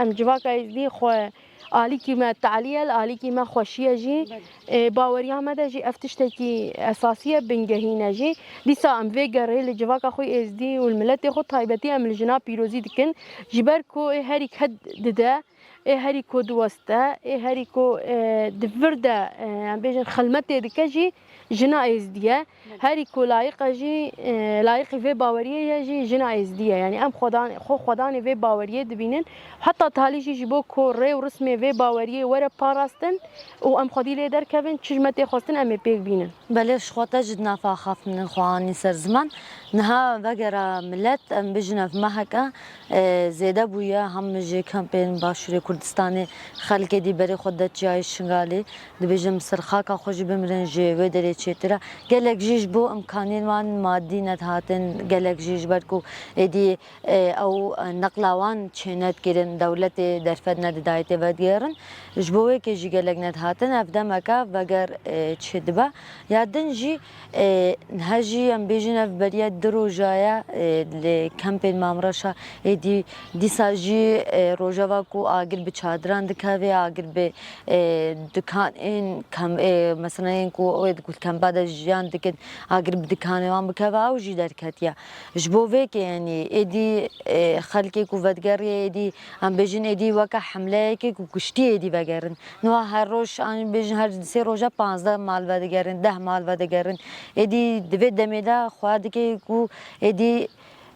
em civaka Êzdî xwe alîkî me talî ye, li alîkî me xweşî ye jî. Belê. E, baweriya me de jî ev tiştekî esasî ye, bingehîn e jî. Dîsa em vê gerê li civaka xwe Êzdî û li miletê xwe taybetî em li jina pîrozî dikin. Ji ber ku ê herî ked dide, ê herî ku diweste, ê herî ku, e, di vir de, e, em bêjin xilmetê dike jî jina Êzdî ye. Herî ku layiq e jî, e, layiqî vê baweriyê ye jî jina Êzdî ye. Yanî em xwedan-, xwe xwedanê vê baweriyê dibînin. Heta talî jî ji bo ku rê û rismê vê baweriyê were parastin û em xwedî lê derkevin, çi ji me tê xwestin em ê pêk bînin. Belê, ji xwe te jî di nav axaftinên xwe anî ser ziman. Niha vegera milet, em bijin ev meheke, e, zêde bûye, hem ji kempên Başûrê Kurdistanê xelkê dî berê xwe de çiyayê Şingalê, dibêjin bi ser xaka xwe jî bimirin, ji wê derê çêtir e. Gelek jî ji bo imkanên wan madî nedihatin, gelek jî ji ber ku êdî, e, ew, e, neqla wan çênedikirin, dewletê derfet nedidayê tê vedigerin. Ji bo wê kê jî gelek nedihatin, ev demeke veger, e, çêdibe. Ya din jî, e, niha jî em bêjin ev beriya du roja ye, e, li kempên Mamreşa êdî dîsa jî, e, rojeva ku agir bi çadiran dikeve, agir bi, e, dikanên kem-, e, mesela yên ku wê di kempa de jiyan dikin, agir bi dikanê wan bikeve, ew jî derketiye. Ji bo vê kê, yanî êdî, e, xelkê ku vedigerê êdî, em bêjin êdî weke hemleyekê ku kuştî êdî vegerin. Niha her roj, an bêjin her sê roja panzdeh mal vedigerin, deh mal vedigerin. Êdî di vê demê de xwe dike ku êdî,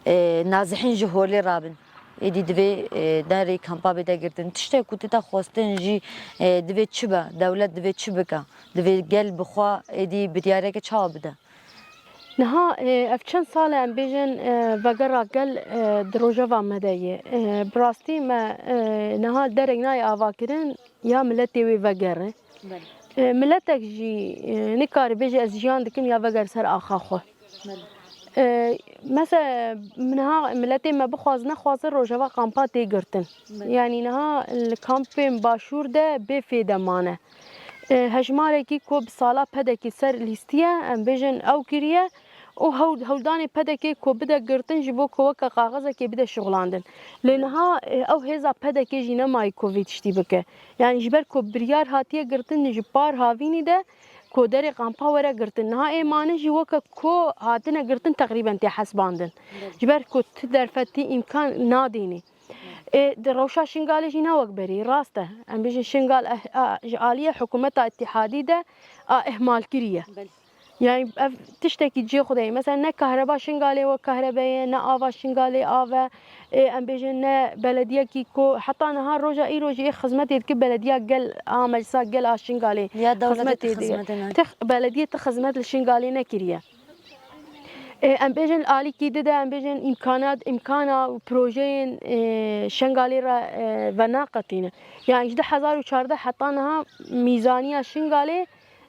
e, nazihîn ji holê rabin. Êdî divê, e, derê kampa bête girtin. Tiştek ku tê te xwestin jî, e, divê çi be? Dewlet divê çi bike? Divê gel bi xwe êdî biryareke çawa bide? Niha, e, ev çend sal e em bêjin, e, vegera gel, e, di rojeva me de ye. E, bi rastî me, e, niha derek nayê avakirin ya miletê wê vegere. Belê. E, miletek jî, e, nikare bêje ez jiyan dikim ya veger ser axa xwe. Belê. E, mesela niha miletê me bixwaz nexwaze rojeva kampa tê girtin. Belê. Yanî niha li kampên Başûr de bê fêde mane. E, hejmarekî ku bi sala pedekê ser lîstiye, em bêjin ew kiriye û hewl-, hewldanê pedekê ku bide girtin ji bo ku weke kaxezekê bide şixulandin. Lê niha, e, ew hêza pedekê jî nemayî ku vê tiştî bike. Yanî ji ber ku biryar hatiye girtin ji par havînî de ku derê kampa were girtin. Niha ê mane jî weke ku hatine girtin teqrîben tê hesbandin. Ji ber ku tu derfetî îmkan nadînî. Ê, di rewşa Şingalê jî ne wek berî, rast e. Em bêjin Şingal eh, a, ji aliyê hikûmeta îtîhadî de a ihmalkirî ye. Belê. Yani ev tiştekî cihê xwe de ye. Mesela ne kahreba Şingalê wek kahrebe ye, ne ava Şingalê av e. Ê, em bêjin ne belediyekî ku heta niha roja îro jî ê xizmetê dike belediya gel a meclisa gel a Şingalê. Ya dewletê xizmetê ti dike. Xizmetê ne. Ti x-, belediyê ti xizmet li Şingalê nekiriye. E, em bêjin li alîkî di de, em bêjin îmkanat, îmkana û projeyên, e, Şengalê re, e, venaqetîne. Yani ji du hezar û çardeh heta niha mîzaniya Şingalê,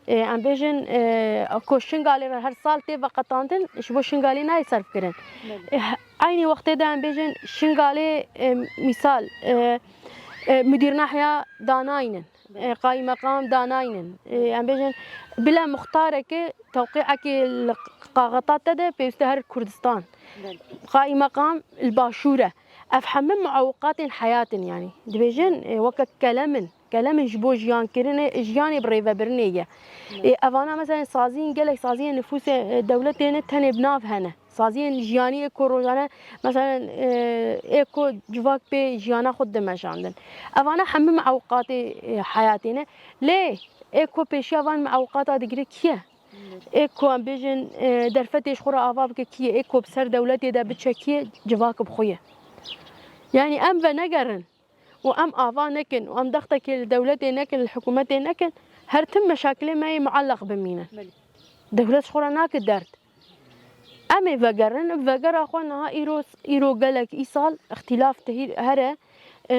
e, em bêjin, e, ku Şingalê re her sal tê veqetandin, ji bo Şingalê nayê serfkirin. Belê. E, he-, eynî wextê de em bêjin Şingalê, e, mîsal, e, e, mudîr nahya danaynin. Belê. E, qaymeqam danaynin. E, em bêjin, bila muxtareke tewqîekê li qaxeta te de pêwîste her Kurdistan. Belê. Qaymeqam li başûr e. Ev hemû muewqatên heyat in, yanî. Dibêjin, e, weke kelem in. Kelem in ji bo jiyankirinê, jiyanê bi rêvebirinê ye. Belê. E, evana, mesela, saziyên gelek, saziyên nifûsê, e, dewletê ne tenê bi nav hene. Saziyên jiyanî ê ku rojane, meselen, e, ê ku civak pê jiyana xwe dimeşandin. Evana hemû miewqatê, e, heyatê ne. Lê ê ku pêşiya van miewqata digire kî ye? Ê ku em bêjin, e, derfetê ji xwe re ava bike kî ye? Ê ku bi ser dewletê de biçe kî ye? Civak bi xwe ye. Yanî em venegerin û em ava nekin û em dextekê li dewletê nekin, li hikûmetê nekin, her tim meşakilê me yê muelleq bimîne. Belê. Dewlet ji xwe re nake derd. Em ê vegerin, vegera xwe niha îro, îro gelek îsal îxtîlaf tihîr here, e,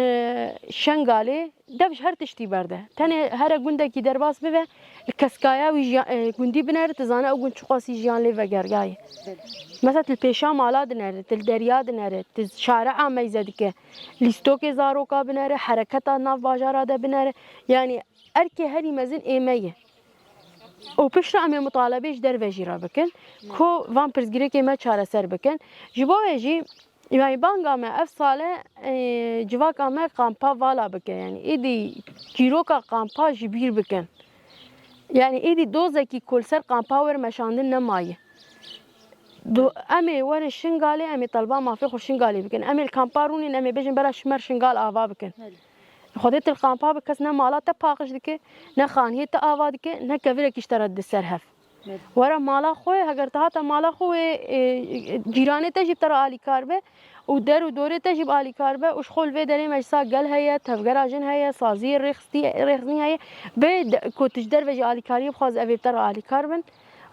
Şengalê dev ji her tiştî berde. Tenê here gundekî derbas bibe, li keskaya wî jiya-, e, gundî binere, tu zane ew gund çiqasî jiyan lê vegeriyaye. Mesela tu li pêşa mala dinere, tu li deriya dinere, tu şare'a meyze dike, lîstokê zaroka binere, hereketa nav bajara de binere. Yanî erkê herî mezin ê me ye. Û piştre em ê mutalebê ji derve jî re bikin, ku van pirsgirêkê me çareser bikin. Ji bo wê jî, yanî banga me ev sale, e, civaka me kampa vala bike. Yanî êdî çîroka kampa ji bîr bikin. Yanî êdî dozekî ku li ser kampa were meşandin nemaye. Do-, em ê werin Şingalê, em ê telba mafê xwe Şingalê bikin. Em ê li kampa rûnên, em ê bêjin bera Şmer Şingal ava bikin. Belê. Xwedê tu li kampa bi kes ne mala te paqij dike, ne xaniyê te ava dike, ne kevirekî ji te re dide ser hev. Belê. Were mala xwe, heger te hate mala xwe wê, e, e, cîranê te jî bi te re alîkar be û der û dorê te jî bi alîkar be û ji xwe li vê derê meclisa gel heye, tevgera jin heye, saziyê rêxistî-, rêxistinî heye. Bê de-, ku tu ji derve jî alîkariyê bixwaze, ev ê bi te re alîkar bin.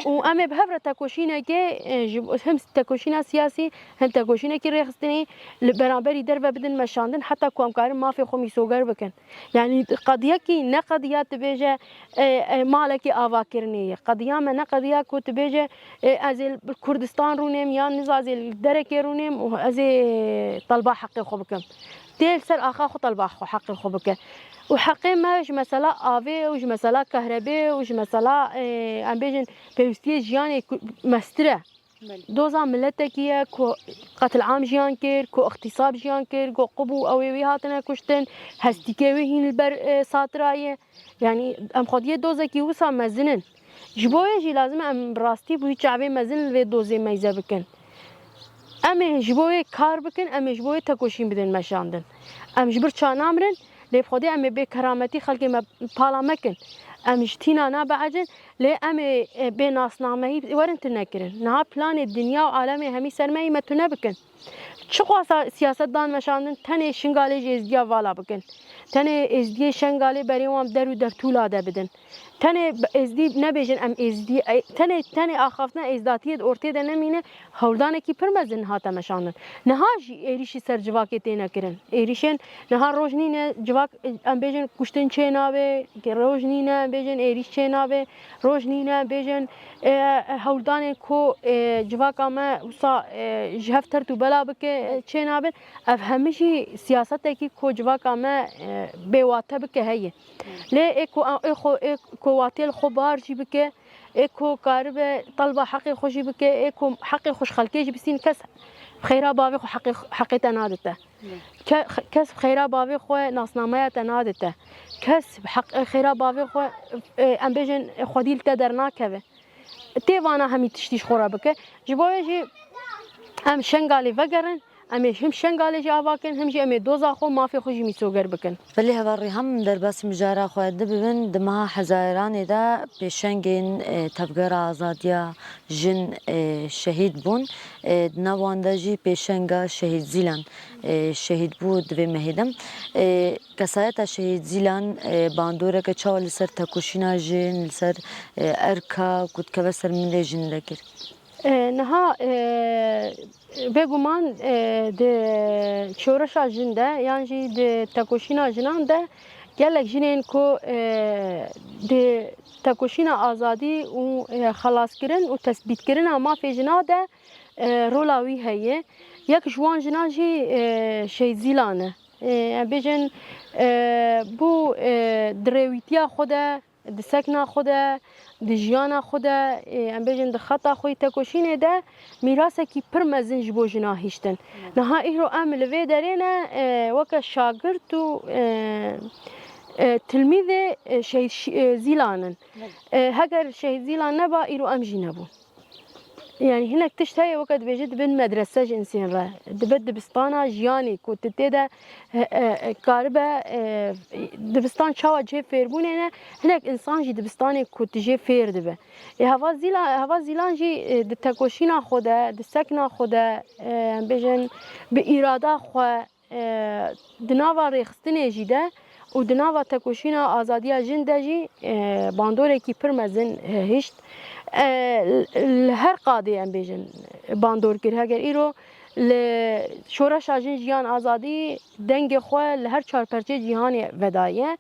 Û em ê bi hev re tekoşînekê, e, ji, him tekoşîna siyasî, him tekoşînekî rêxistinî li beramberî derve bidin meşandin, heta ku em karin mafê xwe mîsoger bikin. Yanî qediyekî ne qediya tu bêje, e, e, malekî avakirinê ye. Qediya me ne qediya ku tu bêje, e, ez ê li Kurdistan rûnêm yan niza ez ê li derekê rûnêm û ez ê telba heqê xwe bikim. Tê li ser axa xwe telba xwe heqê xwe bike. Û heqê me ji mesela avê û ji mesela kahrebê û ji mesela, e, em bêjin pêwîstiyê jiyanê ku-, mestir e. Belê. Doza miletekî ye ku qetil'am jiyan kir, ku îxtîsab jiyan kir, ku qub û ew ê wî hatine kuştin, hestîkê wî hîn li ber, e, satira ye. Yanî em xwediyê dozekî wisa mezin in. Ji bo wê jî lazim e em bi rastî bi wî çavê mezin li vê dozê meyze bikin. Em ê ji bo wê kar bikin, em ê ji bo wê tekoşîn bidin meşandin. Em ji bir ça namirin, lê bi Xwedê em ê bê kerametî xelkê me pala mekin. Em ji tîna nabeecin, lê em ê, e, bê nasnameyî werin tune kirin. Niha planê dinya û alemê hemî ser me yî me tune bikin. Çiqasa siyaset dan meşandin, tenê Şingalê ji Êzdiya vala bikin. Tenê Êzdiyê Şengalê berê wan der û dertûla de bidin. Tenê bi Êzdî nebêjin em Êzdî, e, tenê, tenê axaftina êzdatiyê di ortê de nemîne, hewldanekî pir mezin hate meşandin. Niha jî êrîşî ser civakê têne kirin. Êrîşên niha roj nîne, civak, e, em bêjin kuştin çê nabe, roj nîne, em bêjin êrîş çê nabe, roj nîne, em bêjin, e, hewldanên ku, e, civaka me wisa, e, ji hev tert û bela bike, e, çê nabin. Ev hemî jî siyasetekî ku civaka me, e, bêwate bike heye. Lê ê ku, ê xwe, ê ku watê li xwe bar jî bike, ê ku karibe talba heqê xwe jî bike, ê ku heqê xwe ji xelkê jî bistîne, kes xeyra bavê xwe heqê, heqê te nadite. Ke-, kes xeyra bavê xwe nasnameya te nadite. Kes heq-, xeyra bavê xwe, e, em bêjin, xwedî li te dernakeve. Tê vana hemî tiştî ji xwe re bike. Ji bo wê jî em Şengalê vegerin, em ê him Şengalê jî ava kin, him jî em ê doza xwe, mafê xwe jî mîsoger bikin. Belê heval Rîham, em derbasî mijara xwe dibibin. Di meha Hezaranê de pêşengên, e, Tevgera Azadiya Jin, e, şehîd bûn. E, di nav wan de jî pêşenga Şehîd Zîlan, e, şehîd bû di vê mehê de. E, Kesayeta Şehîd Zîlan, e, bandoreke çawa li ser tekoşîna jin, li ser, e, erka ku dikeve ser milê jin de kir? E, niha, e, bêguman, e, di şoreşa jin de yan jî di tekoşîna jinan de gelek jinên ku, e, di tekoşîna azadî û, e, xelaskirin û tesbîtkirina mafê jina de, e, rola wî heye. Yek ji wan jinan jî, e, Şehîd Zîlan e. E, em bêjin, e, bû, e, di rêwîtiya xwe de, di sekna xwe de, di jiyana xwe de, ê, em bêjin di xeta xwe yî tekoşînê de mîrasekî pir mezin ji bo jina hiştin. Niha îro em li vê derê ne, e, weke şagirt û, e, e, tilmîzê, e, Şehîd Şi-, e, Zîlan in. E, heger Şehîd Zîlan neba, îro em jî nebûn. Yani hinek tişt heye weke dibêje dibin medrese ji insên re. Dibe dibistana jiyanê ku tu tê de, e, e, e, karibe, e, dibistan çawa cihê fêrbûnê ne, hinek insan jî dibistanê ku tu jê fêr dibe. Ê, Heval Zîla-, Heval Zîlan jî, e, di tekoşîna xwe de, di sekna xwe de, e, em bêjin bi îrada xwe, e, di nava rêxistinê jî de û di nava tekoşîna azadiya jin de jî, e, bandorekî pir mezin, e, hişt. E, li her qadê em bêjin bandor kir. Heger îro li şoreşa jin jiyan azadî dengê xwe li her çar perçê cîhanê vedaye.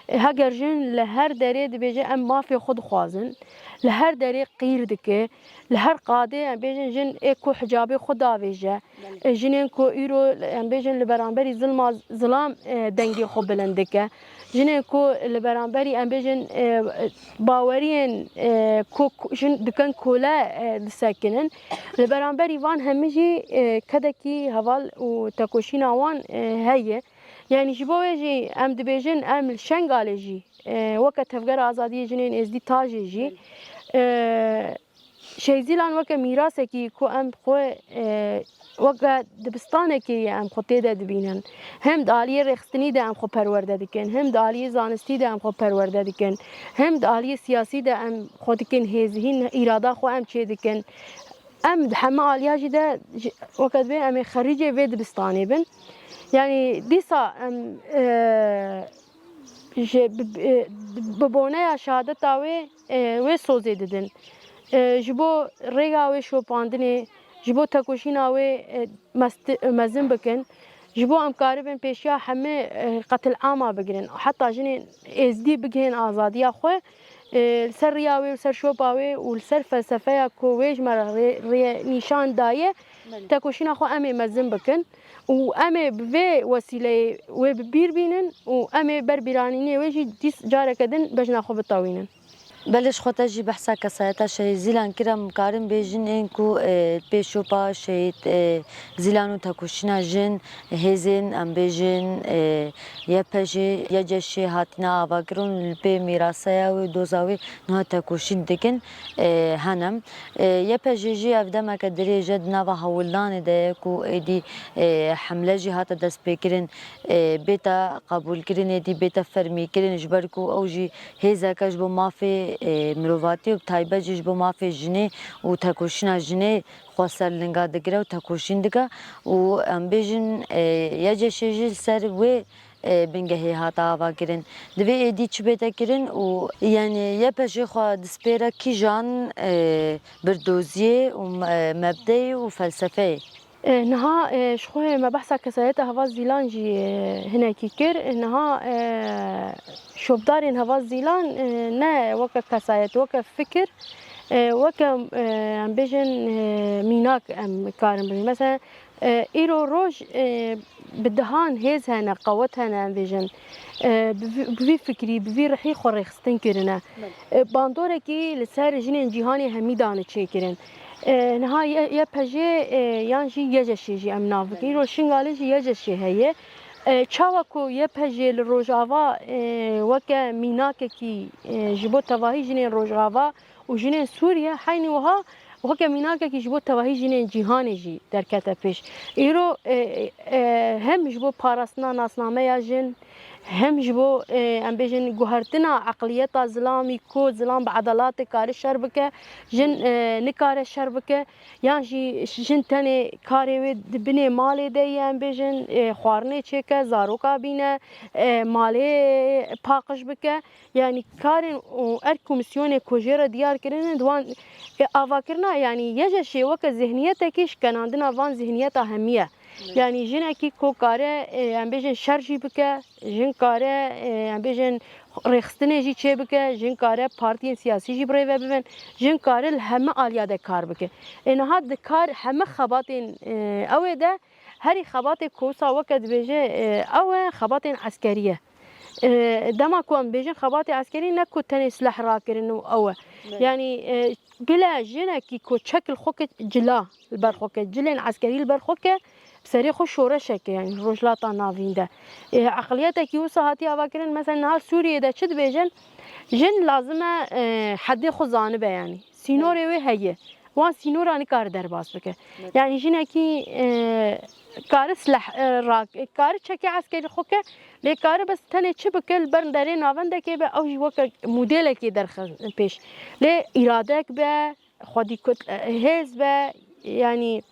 E, heger jin li her derê dibêje em mafê xwe dixwazin, li her derê qîr dike, li her qadê em bêjin jin ê ku hicabê xwe davêje, Belê. E, jinên ku îro, em bêjin, li beramberî zilma zilam, e, dengê xwe bilind dike. Jinên ku li beramberî, em bêjin, e, baweriyên, e, ku, ku jin dikin kole, e, disekinin. Li beramberî van hemî jî, e, kedekî heval û tekoşîna wan, e, heye. Yani ji bo wê jî em dibêjin, em li Şengalê jî, e, weke Tevgera Azadiyê Jinên Êzdî Tajê jî, Belê. e, Şehîd Zîlan weke mîrasekî ku em xwe, e, weke dibistanekê ye em xwe tê de dibînin. Hem di aliyê rêxistinî de em xwe perwerde dikin, hem di aliyê zanistî de em xwe perwerde dikin, hem di aliyê siyasî de em xwe dikin hêz, hîn îrada xwe em çê dikin. Em di heme aliya jî de ji, weke dibê em ê xerîcê vê dibistanê bin. Yani dîsa em, e, ji bi, bi, bi boneya şehadeta wê, e, wê sozê didin. E, ji bo rêya wê şopandinê, ji bo tekoşîna wê, e, mesti-, mezin bikin. Ji bo em karibin pêşiya hemê, e, qetilama bigirin. Heta jinên êzdî bigihên azadiya xwe, e, li ser riya wê, li ser şopa wê û li ser felsefeya ku wê ji me re rê, rê nîşan daye, Belê. tekoşîna xwe em ê mezin bikin. Û em ê bi vê wesîleyê wê bi bîr bînin û em ê ber bîranînê wê jî dîs careke din bejna xwe bitewînin. Belê, ji xwe te jî behsa kesayeta Şehîd Zîlan kir, em karin bêjin ên ku, e, pêşopa Şehîd, e, Zîlan û tekoşîna jin, hêzên, em bêjin, e, Y P J, Y C Ş hatine avakirin, li pê mîraseya wê, doza wê niha tekoşîn dikin, e, henem. E, Y P J jî ev demeke dirêj e di nava hewldanê de ye ku êdî, e, hemle jî hate destpêkirin, e, bête qebûlkirin, êdî bête fermîkirin, ji ber ku ew jî hêzeke ji bo mafê, e, mirovatî û bi taybet jî ji bo mafê jinê û tekoşîna jinê xwe ser linga digire û tekoşîn dike û em bêjin, e, Y C Ş jî li ser wê, e, bingehê hate avakirin. Divê êdî çi bête kirin û, yani, Y P J xwe dispêre kîjan, e, birdoziyê û, e, mebdeyê û felsefeyê? E, niha, e, ji xwe me behsa kesayeta Heval Zîlan jî, e, hinekî kir. E, niha, e, şopdarên Heval Zîlan, e, ne weke kesayet, weke fikir, e, weke, e, em bêjin, e, mînak em karin bibînin. Mesela, e, îro roj, e, bi dehan hêz hene, qewet hene, em bêjin. E, bi vî, bi vî fikrî, bi vî rihî xwe rêxistin kirine. Belê. E, bandorekî li ser jinên cîhanê hemî dane çêkirin. E, niha Y-, Y P J, e, yan jî Y C Ş jî em nav bikin. Belê. Îro Şingalê jî Y C Ş heye. E, çawa ku Y P J li Rojava, e, weke mînakekî, e, ji bo tevahî jinên Rojava û jinên Sûriye, heynî wiha weke mînakekî ji bo tevahî jinên cîhanê jî derkete pêş. Îro, e, e, hem ji bo parastina nasnameya jin, hem ji bo, e, em bêjin, guhertina eqliyeta zilamî, ku zilam bi edelatê kare şer bike, jin, e, nikare şer bike, yan jî jin tenê karê wê di binê malê de ye, em bêjin, e, xwarinê çêke, zaroka bîne, e, malê paqij bike. Yani karên û erk û misyonê ku jê re diyar kirine, di wan, e, avakirina Yanî Y J Ş weke zihniyetekî şikenandina van zihniyeta hemî ye. Yanî jinekî ku kare, e, em bêjin şer jî bike, jin kare, e, em bêjin rêxistinê jî çêbike, jin kare partiyên siyasî jî bi rê ve bibin, jin kare li heme aliya de kar bike. Ê niha di kar heme xebatên, e, ew ê de herî xebatê ku wisa weke dibêje, e, ew e xebatên eskerî ye. E, dema ku em bêjin xebatê eskerî ne ku tenê silah rakirin û ew e. Belê. Yanî, e, bile jinekî ku çek li xwe ke cila, li ber xwe ke, cilên eskerî li ber xwe ke, bi serê xwe şoreşeke, yanî Rojhilata Navîn de. E, eqliyetekî wisa hatiye avakirin, mesela niha Sûriyê de çi dibêjin? Jin lazim e, e, hedê xwe zanibe yanî. Sînorê wê heye. Wan sînora nikare derbas bike. Evet. Yanî jinekî, e, kare silah, e, rak-, kare çekê eskerî xwe ke, lê kare bes tenê çi bike, li ber derê navendekê be, ew jî weke modelekê derxe pêş. Lê îradek be, xwedî kut-, e, hêz be, yanî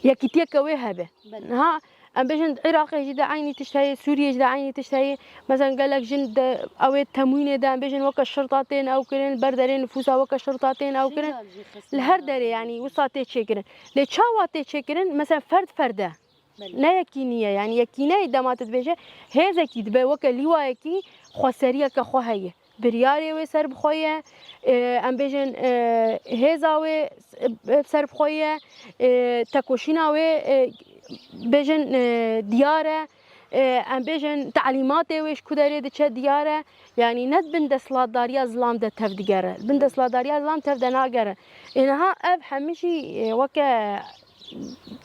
yekîtiyeke wê hebe. Belê. Niha em bêjin di Iraqê jî de eynî tişt heye, Sûriyê jî de eynî tişt heye. Mesela gelek jin de ew ê temwînê de em bêjin weke şirta tên ew kirin, ber derê nifûsa weke şirta tên ew kirin. Li her derê yanî wisa tê çêkirin. Lê çawa tê çêkirin? Mesela ferd ferde. Belê. Ne yekînî ye, yanî yekîneyê dema tu dibêje, hêzekî dibe weke lîwayekî xweseriyeke xwe heye. Biryarê wê serbixwe ye, e, em bêjin, e, hêza wê, e, serbixwe ye, e, tekoşîna wê, e, bêjin, e, diyar e, e, em bêjin talîmatê wê ji ku derê diçe diyar e. Yanî ne di bin desthilatdariya zilam de tev digere, di bin desthilatdariya zilam tev de nagere. Ê niha ev hemî jî, e, weke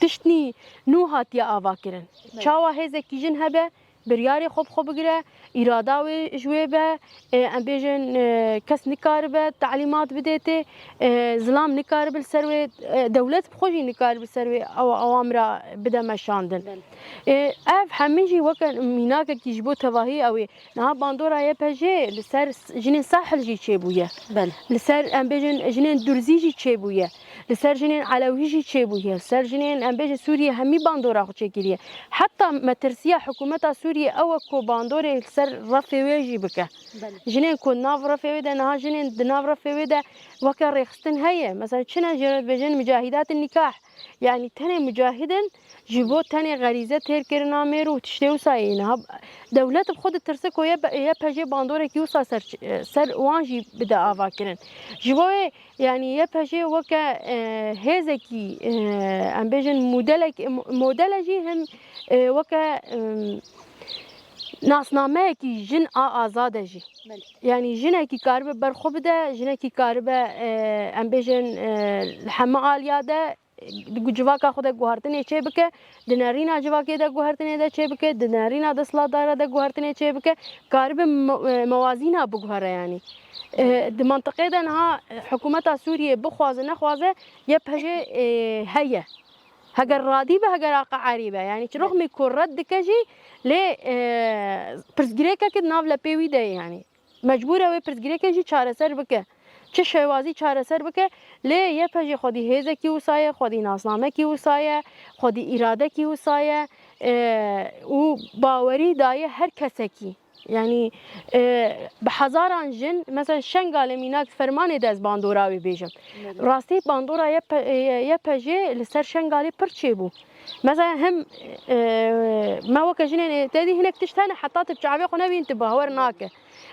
tiştnî nû hatiye avakirin. Evet. Çawa hêzekî jin hebe, biryarê xwe bi xwe bigire, îrada wê ji wê be, e, em bêjin, e, kes nikaribe talîmat bidê tê, e, zilam nikaribe li ser wê, e, dewlet bi xwe jî nikaribe li ser wê ew-, ewamira bide meşandin. Belê. E, ev hemî jî weke mînakekî ji bo tevahî ew ê. Niha bandora Y P J li ser s-, jinên Sahil jî çêbûye. Belê. Li ser, em bêjin, jinên Durzî jî çêbûye. Li ser jinên Elewî jî çêbûye. Li ser jinên, em bêjin, Sûriyê hemî bandora xwe çêkiriye. Heta metirsiya hikûmeta Sûriyê ew e ku bandorê li ser refê wê jî bike. Belê. Jinên ku nav refê wê de, niha jinên di nav refê wê de weke rêxistin heye. Mesela çi ne jê re dibêjin micahîdatên nîkah. Yanî tenê mucahidin ji bo tenê xerîze têrkirina mêr û tiştê wisa yê. Niha dewlet bi xwe ditirse ku Y P, Y P J bandorekî wisa ser, ser wan jî bide avakirin. Ji bo wê, yanî Y P J weke, e, hêzekî, e, em bêjin modelek, mo-, modele jî him, e, weke, e, nasnameyekî jin a azad e jî. Belê. Yanî jinekî karibe ber xwe bide, jinekî karibe, e, em bêjin, e, li heme aliya de, di civaka xwe de guhertinê çêbike, di nerîna civakê de guhertinê de çêbike, di nerîna desthilatdara de guhertinê çêbike, karibe me-, e, mewazîna biguhere yanî. E, di mentiqê de niha, e, hikûmeta Sûriyê bixwaze nexwaze, Y P J, e, heye. Heger radî be, heger aqeerî be. Yanî çi rixmî ku red dike jî, lê, e, pirsgirêkeke di nav lepê wî de ye yanî. Mecbûr e wê pirsgirêkê jî çareser bike. Çi şêwazî çareser bike, lê Y P J xwedî hêzekî wisa ye, xwedî nasnamekî wisa ye, xwedî îradekî wisa ye, e, û bawerî daye her kesekî. Yanî, e, bi hezaran jin, mesela Şengalê mînak fermanê de ez bandora wê bêjim. Belê. Rastî bandora Y P, e, Y P J li ser Şengalê pir çêbû. Mesela him, e, me weke jinên ê te dî hinek tişt hene, heta tu bi çavê xwe nebîn tu bawer nake.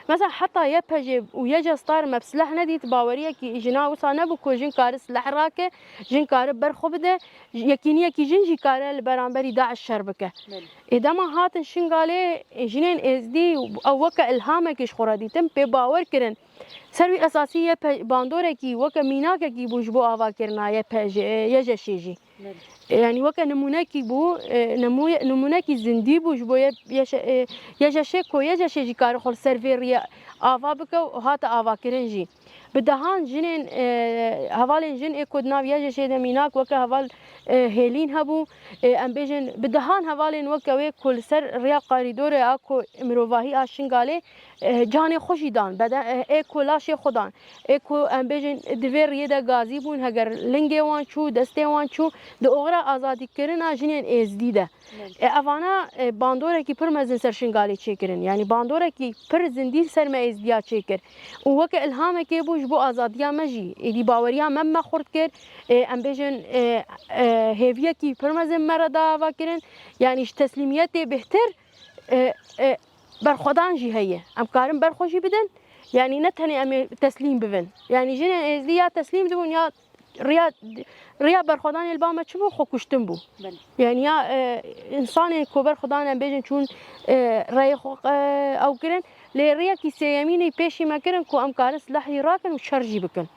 Mesela heta Y P J û Y J Star me bi silah nedît, baweriyekî jina wisa nebû ku jin kare silah rake, jin kare ber xwe bide, yekîniyekî jin jî kare li beramberî DAIŞ şer bike. Belê. Ê dema hatin Şingalê, jinên êzdî ew weke ilhamekê ji xwe re dîtin, pê bawer kirin. Ser wî esasî Y P, bandorekî weke mînakekî bû ji bo avakirina Y P J, Y J Şê jî. Belê. Yanî weke nimûnekî bû, e, nimûye-, nimûnekî zindî bû ji bo Y-, Y Ş-, e, Y J Ş ku Y J Ş jî kare xwe li ser vê riyê ava bike û hate avakirin jî. Bi dehan jinên, e, hevalên jin ê ku di nav Y J Ş de mînak weke heval, e, Hêlîn hebû, e, em bêjin bi dehan hevalên weke wê ku li ser riya qarîdorê a ku mirovahî a Şingalê, e, canê xwe jî dan, bede-, e, ê ku laşê xwe dan. Ê ku em bêjin di vê riyê de gazî bûn, heger lingê wan çû, destê wan çû, di oxira azadîkirina jinên êzdî de. Belê. E, evana, e, bandorekî pir mezin ser Şingalê çêkirin. Yanî bandorekî pir zindî ser me êzdiya çêkir. Û weke ilhamekê bû ji bo azadiya me jî. Êdî bawerî ya me me xurt kir, e, em bêjin, e, e, hêviyekî pir mezin me re da ava kirin. Yanî ji teslîmiyetê bêhtir, e, e, berxwedan jî heye. Em karin berxwe jî bidin. Yanî ne tenê em ê teslîm bibin. Yanî jinên êzdî ya teslîm dibûn ya riya, riya berxwedanê li ba me çi bû? Xwekuştin bû. Belê. Yanî ya, e, însanên ku berxwedan em bêjin çûn, e, reyê xwe, e, ew kirin. Lê riyekî sêyemînî pêşî me kirin ku em karin silah jî rakin û şer jî bikin.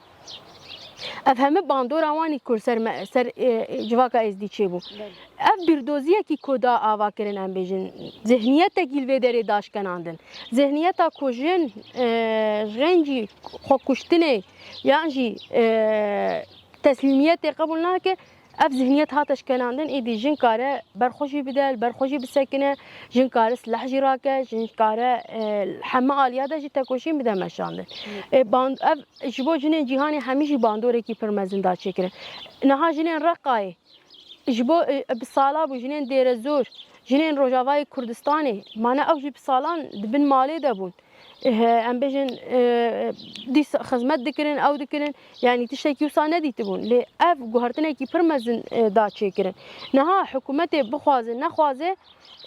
Ev hemî bandora wan î ku ser me, ser, e, civaka êzdî çêbû. Belê. Ev bîrdoziyekî ku da ava kirin, em bêjin, zihniyetekî li vê derê da şkenandin. Zihniyeta ku jin, e, ji rengî xwekuştinê yan jî, e, teslîmiyetê qebûl nake, ev zihniyet hate şkenandin, êdî jin kare berxwe jî bide, li ber xwe jî bisekine, jin kare silah jî rake, jin kare, e, heme aliya de jî tekoşîn bide meşandin. Hı. E, band-, ev ji bo jinên cîhanê hemî jî bandorekî pir mezin da çêkirin. Niha jinên Reqayê ji bo, e, bi sala bû, jinên Dêrezor, jinên Rojavayê Kurdistanê, mane ew jî bi salan di bin malê de bûn. E, em bêjin, e, dîsa xizmet dikirin, ew dikirin, yanî tiştekî wisa nedîtibûn. Lê ev guhertinekî pir mezin, e, da çêkirin. Niha hikûmetê bixwaze, nexwaze,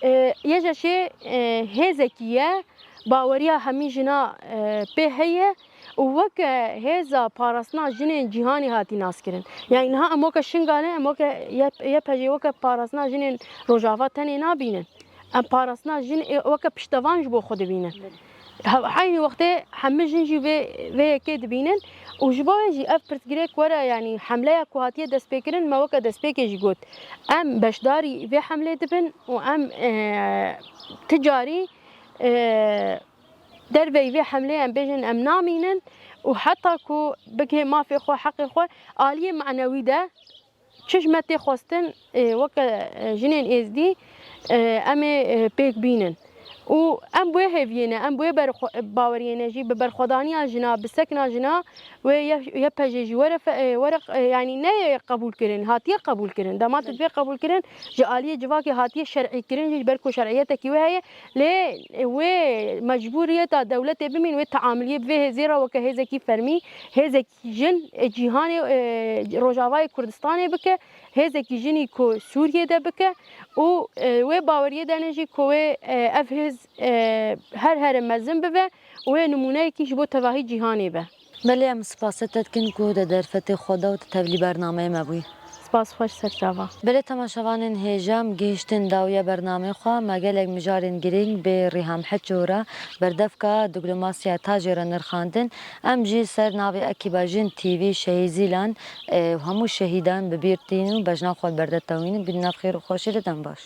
e, YJŞ, e, hêzekî ye, baweriya hemî jina, e, pê heye û weke hêza parastina jinên cîhanê hatî naskirin. Yanî niha em weke Şingalê, em weke Y-, YPJ'ê weke parastina jinên Rojava tenê nabînin. Em parastina jin ê weke piştevan ji bo xwe dibînin. He-, heynî wextê hemî jin jî vê, vê yekê dibînin û ji bo wê jî ev pirsgirêk were, yanî hemleya ku hatiye destpêkirin, me weke destpêkê jî got. Em beşdarî vê hemlê dibin û em, e, ti carî, e, derveyî vê hemlê em bêjin em namînin û heta ku bigihê mafê xwe, heqê xwe, aliyê manewî de çi ji me tê xwestin, e, weke, e, jinên êzdî, e, em ê, e, pêk bînin. Û em bi wê hêviyê ne, em bi wê berxwe-, baweriyê ne jî, bi berxwedaniya jina, bi sekna jina, wê Y-, YPJ'ê jî were fe-, e, were, e, yanî neyê qebûl kirin, hatiye qebûl kirin. Dema tu divê qebûl kirin, ji aliyê civakê hatiye şer'î kirin jî, ji ber ku şer'iyetekî wê heye, lê, e, wê mecbûriyeta dewletê bimîn, wê teamiliyê bi vê hêzê re weke hêzekî fermî, hêzekî jin, e, cîhanê, e, Rojavayê Kurdistanê bike, hêzekî jinî ku Sûriyê de bike û, e, wê baweriyê de ne jî ku wê, e, ev hêz, e, her here mezin bibe û wê nimûneyekî ji bo tevahî cîhanê be. Belê, em spasê te dikin ku di derfetê xwe de û di tevlî bernameyê me bûyî. Spas xweş serçava. Belê temaşevanên hêja, em gihiştin dawiya bernameyê xwe. Me gelek mijarên girîng bi Rîham Heço re berdevka diplomasiya tajê re nirxandin. Em jî ser navê ekîba Jin T V Şehîd Zîlan, e, û hemû şehîdan bi bîr tînin û bejna xwe berdetewînin. Bînin nav xêr û xweşî de, dem baş.